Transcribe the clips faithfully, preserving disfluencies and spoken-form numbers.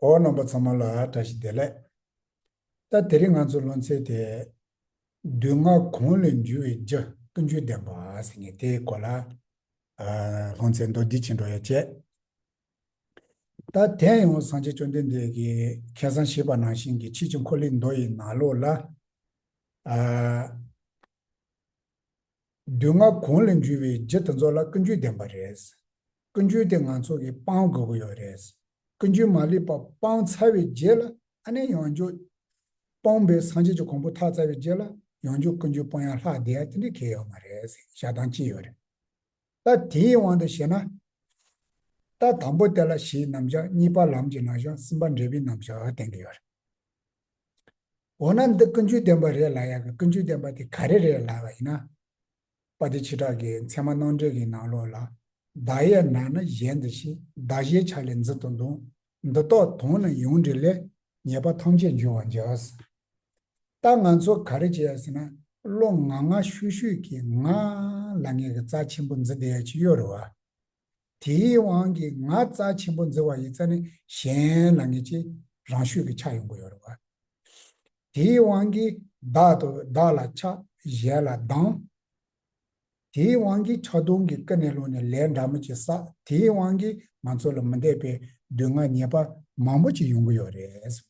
ཨོ་རྣམ་པ་ཚང་མ་ལ་བཀྲ་ཤིས་བདེ་ལེགས། ད་དེ་རིང་ང་ཚོ་སློབ་ཚན་དེ། སྡུག་བསྔལ་གང་ལས་འབྱུང་བའི་རྒྱུ་ཀུན་འབྱུང་བདེན་པ་ཟེར་མཁན་དེའི་སྐོར་ལ་ཨ་སློབ་ཚན་མདོར་བསྡུས་ཅིག་འགྲོ་ཡ་བྱས། ད་དེ་ཡང་སངས་རྒྱས་བཅོམ་ལྡན་འདས་ཀྱིས་ཁ་སང་བཤད་པ་ནང་བཞིན་གྱི་ཕྱིས་ཀྱི་འཁོར་ལོའི་མདོ་ཡི་ནང་ལོགས་ལ། ཨ། སྡུག་བསྔལ་གང་ལས་འབྱུང་བའི་རྒྱུ་དེ་ཚོ་ལ་ཀུན་འབྱུང་བདེན་པ་རེད། ཀུན་འབྱུང་དེ་ང་ཚོ་གིས་སྤང་དགོས་ཀྱི་ཡོད་རེད། ཀུན་འབྱུང་མ་ལུས་པ་སྤང་ཚར་བའི་རྗེས་ལ་ཨ་ནི་ཡང་འཇུག་སྤངས་པའི་སངས་རྒྱས་ཀྱི་གོ་འཕང་ཐོབ་ཚར་བའི་རྗེས་ལ་ཡང་འཇུག་ཀུན་འབྱུང་སྤོང་ཡ་ལྷག་བསྡད་ཡ་དེ་འདྲ་གང་ཡང་ཡོད་མ་རེད་ཟེར་བཞག་སྟངས་གཅིག་ཡོད་རེད། ད་དེའི་དབང་དུ་བྱས་ན། ད་དང་པོ་དེ་ལ་གཞིའི་རྣམ་གཞག་གཉིས་པ་ལམ་གྱི་རྣམ་གཞག་གསུམ་པ་འབྲས་བུའི་རྣམ་གཞག་བསྟན་གྱི་ཡོད་རེད། འོ་ན་འདི་ཀུན་འབྱུང་བདེན་པ་རེད་ལབ་ཡག་གི་ཀུན་འབྱུང་བདེན་པ་དེ་ག་རེ་རེད་ལབ་པ་ཡིན་ན། དཔལ་ལྡན་ཆོས་གྲགས་ཀྱི་ཚད་མ་རྣམ་འགྲེལ་གྱི་ནང་ལོགས་ལ། བདག་ཡོད་ན་ནི་གཞན་འདུ་ཤེས། བདག་གཞན་ཆ་ལས་འཛིན་དུ་འདོད། འདི་དག་དོན་ནི་ཡོངས་འདྲེས་ལས། ཉེས་པ་ཐམས་ཅད་འབྱུང་བར་འགྱུར། ད་ང་ཚོ་ག་རེ་བྱེད་ཡ་ཟེར་ན། བློ་ང་ང་ཤུགས་ཤུགས་ཀྱིས་ང་ལབ་མཁན་གྱི་རྩ་ཆེན་པོ་འཛིན་བསྡད་ཡ་ཅིག་ཡོད་རེད་བ། དེའི་དབང་གིས་ང་རྩ་ཆེན་པོ་འཛིན་པ་ཡིན་ཙང་ནི་གཞན་ལབ་མཁན་ཅིག་རང་ཤུགས་ཀྱིས་ཆགས་ཡོང་གི་ཡོད་རེད་བ། དེའི་དབང་གིས་བདག་དང་བདག་ལ་ཆགས། གཞན་ལ་སྡང་། དེའི་དབང་གིས་ཆགས་སྡང་གིས་ཀུན་ནས་བསླངས་ནས་ལས་འདྲ་མིན་ཅིག་བསགས། དེའི་དབང་གིས་ང་ཚོ་ལ་མི་འདོད་པའི་སྡུག་བསྔལ་ཉེས་པ་མང་པོ་ཅིག་ཡོང་གི་ཡོད་རེད་གསུངས།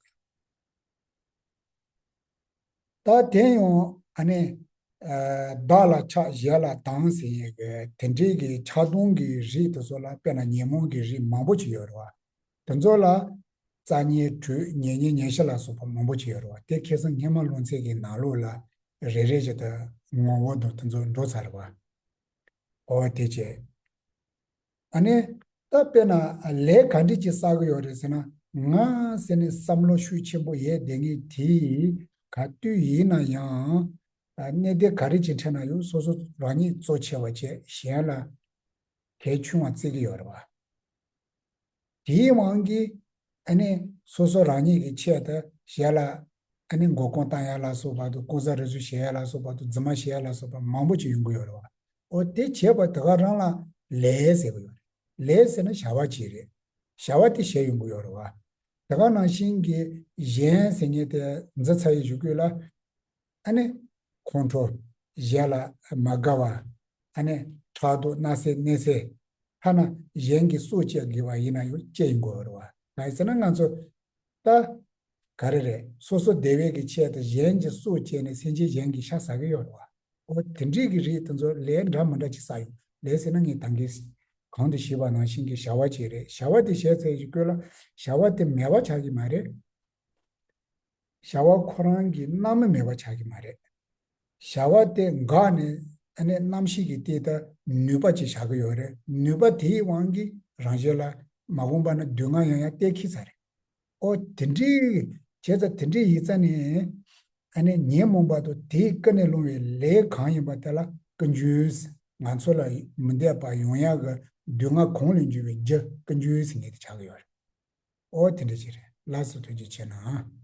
ད་དེ་ཡང་ཨ་ནི། ཨ། བདག་ལ་ཆགས་གཞན་ལ་སྡང་ཟེར་ཡས་ཀྱི་དེ་འདྲའི་གི་ཆགས་སྡང་གི་རིགས་དེ་ཚོ་ལ་དཔེར་ན་ཉོན་མོངས་ཀྱི་རིགས་མང་པོ་ཅིག་ཡོད་རེད་བ། དེ་ཚོ་ལ་རྩ་ཉེ་དྲུག་ཉེ་ཉེ་ཉེ་ཤི་ལ་སོགས་པ་མང་པོ་ཅིག་ཡོད་རེད་བ། དེ་ཁ་སང་སྔོན་མ་སློབ་ཚན་གྱི་ནང་ལོགས་ལ་རེ་རེ་བཞིན་དུ་ངོ་བོ་དང་དེ་ཚོ་འགྲོ་ཚར་བ། འོ་དེ་བྱས། ཨ་ནི། ད་དཔེར་ན་ལས་ག་འདྲ་ཅིག་བསགས་ཀྱི་ཡོད་རེད་ཟེར་ན། ང་ཟེར་ནས་བསམ་བློ་ཤུགས་ཆེན་པོ་ཡོད་བསྡད་མཁན་དེ་ག་དུས་ཡིན་ན་ཡང་། གནད་དོན་ག་རེ་ཅིག་འཕྲད་ན་ཡང་སོ་སོ་རང་ཉིད་གཙོ་ཆེ་བ་བྱས་གཞན་ལ་གལ་ཆུང་བ་བརྩི་གི་ཡོད་རེད་བ། དེའི་དབང་གིས་ཨ་ནི་སོ་སོ་རང་ཉིད་ཀྱི་ཆེད་དུ་གཞན་ལ་ཨ་ནི་མགོ་སྐོར་བཏང་ཡ་ལ་སོགས་པ་དང་ལྐོག་ཟ་རུལ་སུངས་བྱེད་ཡ་ལ་སོགས་པ་དང་རྫུན་མ་བྱེད་ཡ་ལ་སོགས་པ་མང་པོ་ཅིག་ཡོང་གི་ཡོད་རེད་བ། འོ་དེ་བྱས་པ་དེ་ག་རང་ལ་ལས་ཟེར་གི་ཡོད་རེད། ལས་ཟེར་ན་བྱ་བ་ཅིག་རེད། བྱ་བ་དེ་བྱས་ཡོང་གི་ཡོད་རེད་བ། དེ་ག་ནང་བཞིན་གྱི་གཞན་ཟེར་མཁན་དེ་འཛིན་ཚར་ཡི་གཞུག་གུ་ལ། ཨ་ནི། ཁོང་ཁྲོ། གཞན་ལ་མ་དགའ་བ། ཨ་ནི། ཕྲག་དོག་བརྣབ་སེམས་གནོད་སེམས། ཐ་ན་གཞན་གྱི་སྲོག་བཅད་དགོས་པ་ཡིན་ན་ཡང་བཅད་ཡིན་དགོས་རེད་བ། གང་ཡིན་ཟེར་ན་ང་ཚོ། ད། ག་རེ་རེད། སོ་སོ་བདེ་བའི་གི་ཆེད་དུ་གཞན་གྱི་སྲོག་བཅད་ནས་སེམས་ཅན་གཞན་གྱི་ཤ་ཟ་གི་ཡོད་རེད་བ། འོ་དེ་འདྲའི་གི་རིགས་དེ་ཚོ་ལས་འདྲ་མི་འདྲ་ཅིག་བསགས་ཡོང་། ལས་ཟེར་ན་ངས་ད་གིན་གོང་དུ་ཞུས་པ་ནང་བཞིན་གྱི་བྱ་བ་ཅིག་རེད། བྱ་བ་དེ་བྱས་ཚར་ཡི་གཞུག་གུ་ལ་བྱ་བ་དེ་མེད་པ་ཆགས་ཀྱི་མ་རེད། བྱ་བ་ཁོ་རང་གི་རྣམ་སྨིན་མེད་པ་ཆགས་ཀྱི་མ་རེད། བྱ་བ་དེ་འགགས་ནས་ཨ་ནི་རྣམ་ཤེས་ཀྱི་སྟེང་དུ་ནུས་པ་ཅིག་བཞག་གི་ཡོད་རེད། ནུས་པ་དེའི་དབང་གིས་རང་གཞན་ལ་མ་འོངས་པ་ན་སྡུག་བསྔལ་ཡང་ཡང་སྟེར་ཁེལ་ཚར་རེད། ཨོ་དེ་འདྲའི་བྱས་ཙང་དེ་འདྲའི་ཡིན་ཙང་ནི། ཨ་ནི་ཉོན་མོངས་པ་དང་དེས་ཀུན་ནས་བསླངས་པའི་ལས་གང་ཡིན་པ་དེ་ལ་ཀུན་འབྱུང་། ང་ཚོ་ལ་མི་འདོད་པ་ཡོང་ཡག་གི་སྡུག་བསྔལ་གང་ལས་འབྱུང་བའི་རྒྱུ་ཀུན་འབྱུང་ཟེར་མཁན་དེ་ཆགས་ཀྱི་ཡོད་རེད། ཨོ་དེ་འདྲ་ཅིག་རེད། ལགས་སོ། ཐུགས་རྗེ་ཆེ་གནང་།